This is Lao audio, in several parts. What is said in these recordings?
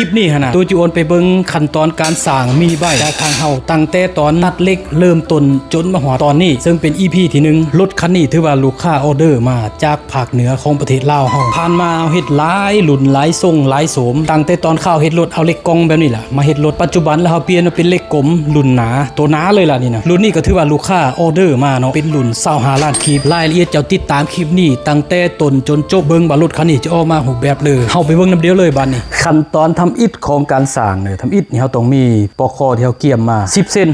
ຄລິບນີ້ຫັ້ນນະ ໂຕຈິໂອນໄປເບິ່ງຂັ້ນຕອນການສ້າງມິນິໄບຈາກທາງເຮົາ ຕັ້ງແຕ່ຕອນຕັດເຫຼັກເລີ່ມຕົ້ນຈົນມາຮອດຕອນນີ້ ເຊິ່ງເປັນອີພີທີໜຶ່ງ. ລົດຄັນນີ້ຖືວ່າລູກຄ້າອໍເດີມາຈາກພາກເໜືອຂອງປະເທດລາວເຮົາ. ຜ່ານມາເຮົາເຮັດຫຼາຍລຸ້ນຫຼາຍຊົງຫຼາຍໂສມ ຕັ້ງແຕ່ຕອນຄາວເຮັດລົດເອົາເຫຼັກກ່ອງແບບນີ້ລະ ມາເຮັດລົດ. ປັດຈຸບັນລະເຮົາປ່ຽນມາເປັນເຫຼັກກົມລຸ້ນໜາ ໂຕໜາເລີຍລະນີ້ນະ. ລຸ້ນນີ້ກໍຖືວ່າລູກຄ້າອໍເດີມາເນາະ ເປັນລຸ້ນຊາວຫ້າລ້ານກີບ. ລາຍລະອຽດເຈົ້າຕິດຕາມຄລິບນີ້ຕັ້ງແຕ່ຕົ້ນຈົນຈົບ ເບິ່ງວ່າລົດຄັນນີ້ຈະອອກມາຮູບແບບໃດ. ເຮົາໄປເບິ່ງນຳດຽວເລີຍບາດນີ້. ຂັ້ນຕອນທຳອິດຂອງການສ້າງເດີ ທຳອິດນີ້ເຮົາຕ້ອງມີປອກຄໍທີ່ເຮົາກຽມມາສິບເຊັນ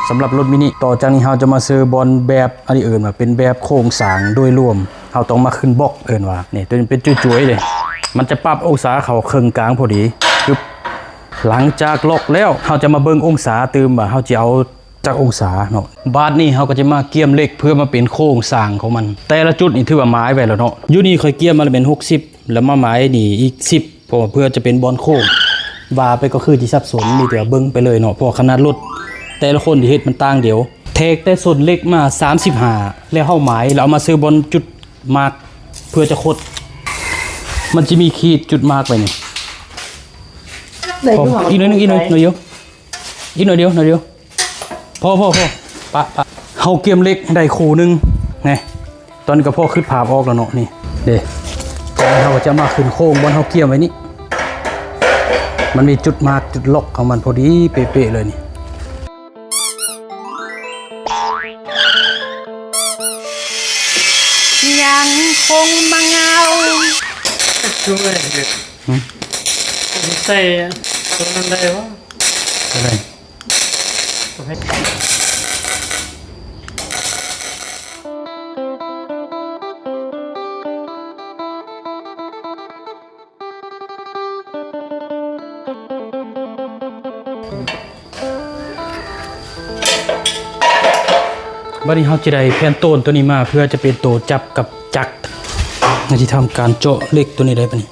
ສຳລັບລົດມິນິ. ຕໍ່ຈາກນີ້ເຮົາຈະມາເຊີບອນແບບ ອັນນີ້ເອີ້ນວ່າເປັນແບບໂຄງສ້າງໂດຍລວມ. ເຮົາຕ້ອງມາຂຶ້ນບລັອກ ເອີ້ນວ່າ ນີ້ ໂຕນີ້ເປັນຈຸ້ຍໆເດ້ ມັນຈະປັບອົງສາເຂົ້າເຄິ່ງກາງພໍດີ. ປຶບ ຫຼັງຈາກລັອກແລ້ວ ເຮົາຈະມາເບິ່ງອົງສາຕື່ມວ່າເຮົາຈະເອົາຈັກອົງສາເນາະ. ບາດນີ້ເຮົາກໍຈະມາກຽມເຫຼັກເພື່ອມາເປັນໂຄງສ້າງຂອງມັນ. ແຕ່ລະຈຸດນີ້ຖືວ່າໝາຍໄວ້ແລ້ວເນາະ. ຢູ່ນີ້ຂ້ອຍກຽມມາແລ້ວແມ່ນຫົກສິບ ແລ້ວມາໝາຍນີ້ອີກສິບ ເພາະວ່າເພື່ອຈະເປັນບ່ອນໂຄ້ງ. ວ່າໄປກໍຄືຊິສັບສົນ ມີແຕ່ວ່າເບິ່ງໄປເລີຍເນາະ ເພາະວ່າຂະໜາດລົດແຕ່ລະຄົນທີ່ເຮັດມັນຕ່າງດຽວ. ແທກແຕ່ສົ້ນເຫຼັກມາສາມສິບຫ້າ ແລ້ວເຮົາໝາຍ ແລ້ວເອົາມາເຊີບອນຈຸດມາກ ເພື່ອຈະຄົດ ມັນຈະມີຂີດຈຸດມາກໄວ້ນີ້. ໄດ້ ພໍ ຢູ່ຫວ່າ ອີກໜ້ອຍໜຶ່ງ ອີກໜ້ອຍ ໜ້ອຍດຽວ ອີກໜ້ອຍດຽວ ໜ້ອຍດຽວ. ພໍ ພໍ ພໍ ປະ ປະ. ເຮົາກຽມເຫຼັກໄດ້ຄູ່ໜຶ່ງແນ່. ຕອນນີ້ກໍພໍຄຶດພາບອອກແລ້ວເນາະ. ນີ້ເດ້ ເຮົາກໍຈະມາຂຶ້ນໂຄ້ງບ່ອນເຮົາກຽມໄວ້ນີ້ ມັນມີຈຸດມາກຈຸດລັອກຂອງມັນພໍດີເປະໆເລີຍນີ້. ຍັງຄົງມາເງົາ ຄືວ່າ ຫຶ ໃສ່ຕົວນັ້ນໄດ້ບໍ່? ຕົວໃດ? ບັດນີ້ເຮົາຈະໄດ້ແຜ່ນໂຕນໂຕນີ້ມາ ເພື່ອຈະເປັນໂຕຈັບກັບຈັກ. ເຮົາຊິທຳການເຈາະເຫຼັກໂຕນີ້ໄດ້ບັດນີ້.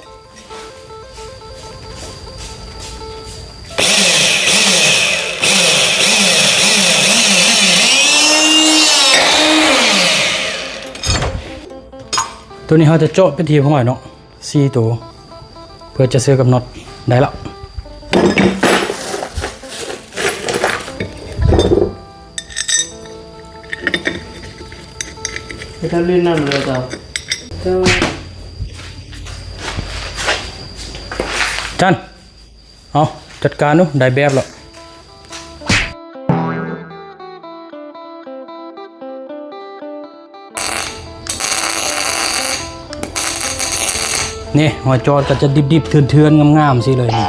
ໂຕນີ້ເຮົາຈະເຈາະເປັນທີ່ຮຽບຮ້ອຍເນາະ ສີ່ໂຕ ເພື່ອຈະເຊື່ອມກັບນັອດ. ໄດ້ແລ້ວ. ເຮັດທຳຫຼິ້ນນຳເລີຍເຈົ້າ. ເຈົ້າ ຈັນ ເອົາ ຈັດການດູ ໄດ້ແບບແລ້ວ. ນີ້ ຮອຍຈອດກໍຈະດິບໆເຖື່ອນໆງາມໆຊີ້ເລີຍນີ້.